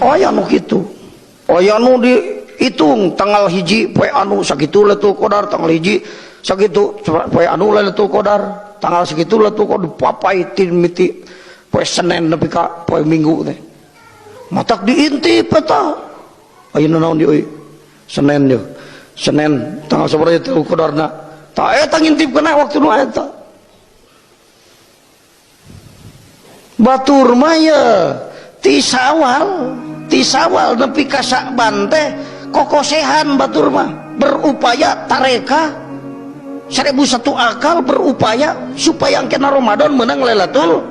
Aya nu kitu. Aya nu dihitung tanggal 1 poe anu sakitu Lailatul Qadar, tanggal 1 sakitu poe anu Lailatul Qadar, tanggal sakitu Lailatul Qadar dipapai ti miti poe Senin nepi ka poe Minggu teh. Matak diintip eta. Ayeuna naon di euy? Senin ye. Senin tanggal sabaraha Lailatul Qadarna? Tah eta ngintip kana waktu nu eta. Batur mah ye ti sawal nepi ka Sa'ban teh kokosehan batur mah berupaya tareka 1001 akal berupaya supaya engkena Ramadan menang Lailatul.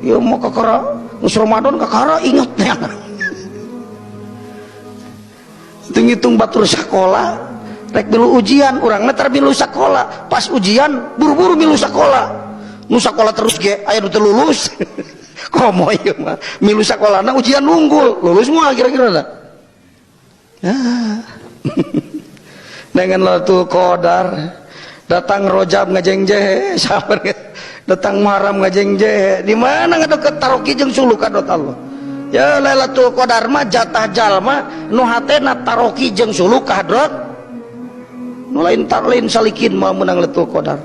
Ya mau kakara geus Ramadan kakara inget nya. Hitung-hitung batur sakola rek milu ujian urang mah tar milu sakola pas ujian buru-buru milu sakola. Nu sakola terus ge aya nu teu lulus. Komo ieu mah milu sakolana ujian unggul lulus moal kira-kira da. Ah. Dengan Lailatul Qadar datang Rojab ngajengje sabar datang Muharram ngajengje di mana ngadeket taroki jeung suluk kadot Allah. Ya Lailatul Qadar mah jatah jalma nu hatena taroki jeung suluk ka hadrat nu lain tarlin salikin mah meunang Lailatul Qadar.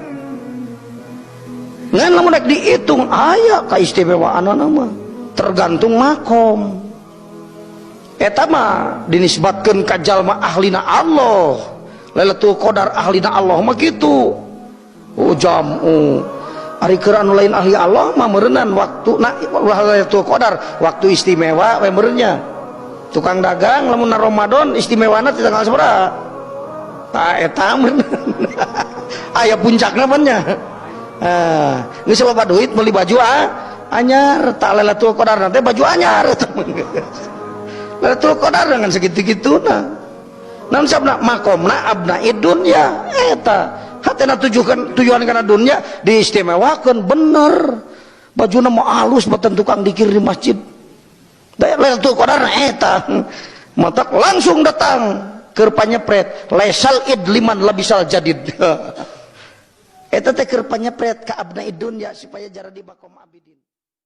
Ngan lamun rek dihitung aya kaistimewaanana mah tergantung makom. Eta mah dinisbatkeun ka jalma ahlina Allah. Lailatul Qadar ahlina Allah mah kitu. Oh jamu. Ari keur anu lain ahli Allah mah meureunnan waktuna Lailatul Qadar waktu istimewa we meureunnya. Tukang dagang lamun na Ramadan istimewana ti tanggal sabaraha? Tah eta meureunnan. Aya puncakna pan nya. Ah, geus loba duit meuli baju anyar, tak Lailatul Qadar nanti baju anyar. Lailatul Qadar dengan segitu-gituna. Naon sabna makomna abnaid dunya eta. Hatena tujuan kana dunya diistimewakeun bener. Bajuna mah alus batan tukang dikir di masjid. Da Lailatul Qadar eta. Matak langsung datang keur panyepret laisal id liman labisal jadid. Eta teh keur panyepret ka abnaid dunya supaya jara di makom abdi.